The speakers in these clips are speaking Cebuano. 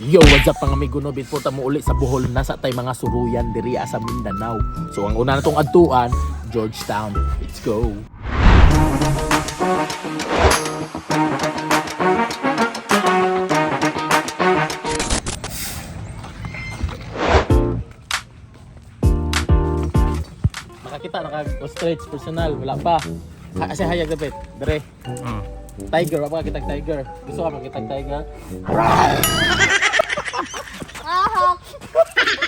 Yo, what's up, mga amigo, no? Bitpo mo uli sa Bohol, nasa tay mga suruyan diri sa Mindanao. So ang una natong adtuan, Georgetown. Let's go. Makakita na kag ostrich personal, wala pa. Ha, kasi hayag dapat. Dere. Tiger, wala pa kitag tiger. Gusto ka makitag tiger? Ahak.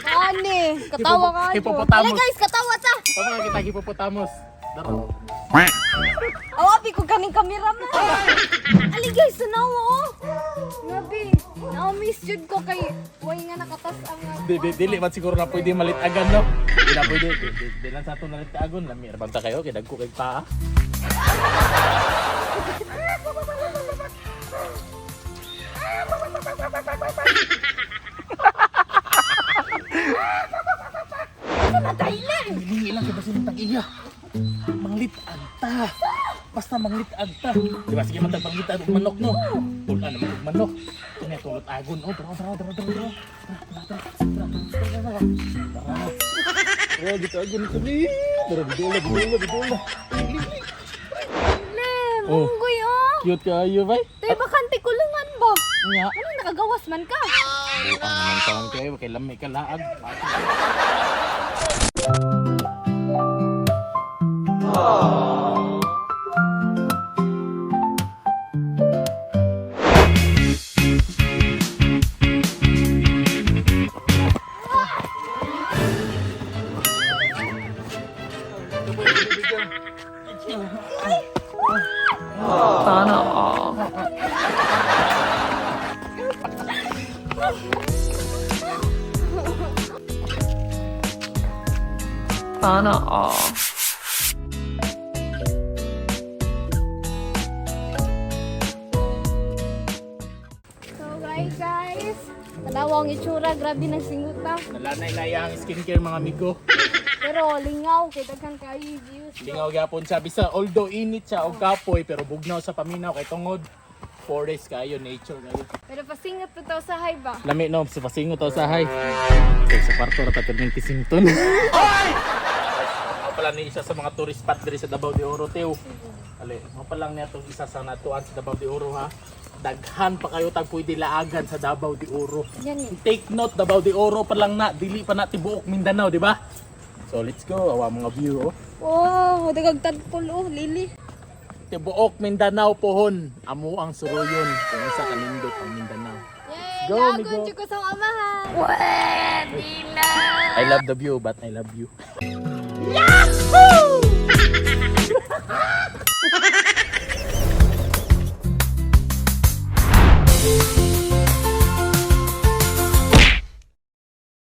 Ani, katawa ka. Hippopotamus. Dali guys, katawa ta. Tama ka kitag hippopotamus. Daro. Aw, abi ko kaning kamera man. Ali guys, tanawa oh. Grabe. Na-miss jud ko kay way nga nakatas ang Di, di, dili man siguro na pwede malitagan, no? Di na pwede. Di, di, di lang sa ato nalitagon. Lami, banta kayo, kay dagko kay paa. Sa Thailand. Hindi lang kay basin tag iya. Manglit-ag ta. Basta manglit-ag ta. Di ba sige man tag manglit-ag og manok, no? Tulan naman og manok. Kanya tulot agon oh, dara dara dara dara dara. Tara tara tara tara. Tara. Oh, dito agon ito ni. Dara bidula bidula bidula. Le, Oh. munggoy oh. Cute kayo bay. Tay bakante kulungan ba? Nya. Ano nakagawas man ka? Buang naman taon kayo, kay lami ka laag. Sana all. Sana all. So guys, guys. Tanawa ang itsura, grabe ng singuta. Nalanay na iyang skincare, mga amigo. Pero lingaw kay daghan kayo views. Lingaw gyapon siya bisa, although init siya og kapoy, pero bugnaw sa paminaw kay tungod forest kayo, nature kayo. Pero pasingot pa taw sa hay ba? Lami no, sa pasingo to sa hay. Kay sa kwarto ra ta perminti sinton. Oy! Mao pala ni isa sa mga tourist spot diri sa Davao de Oro, Teo. Ale, mao pa lang niya tong isa sa natuan sa Davao de Oro, ha. Daghan pa kayo tag pwede laagan sa Davao de Oro. Yan eh. Take note, Davao de Oro pa lang na, dili pa na tibuok Mindanao, di ba? So let's go, awa mga view oh. Oh, dagag tadpol oh, lili. Tibuok Mindanao pohon, amo ang suruyon kung isa kanindot ang Mindanao. Yay, Go, lagon migo. jud ko sa amahan. I love the view, but I love you. Yahoo!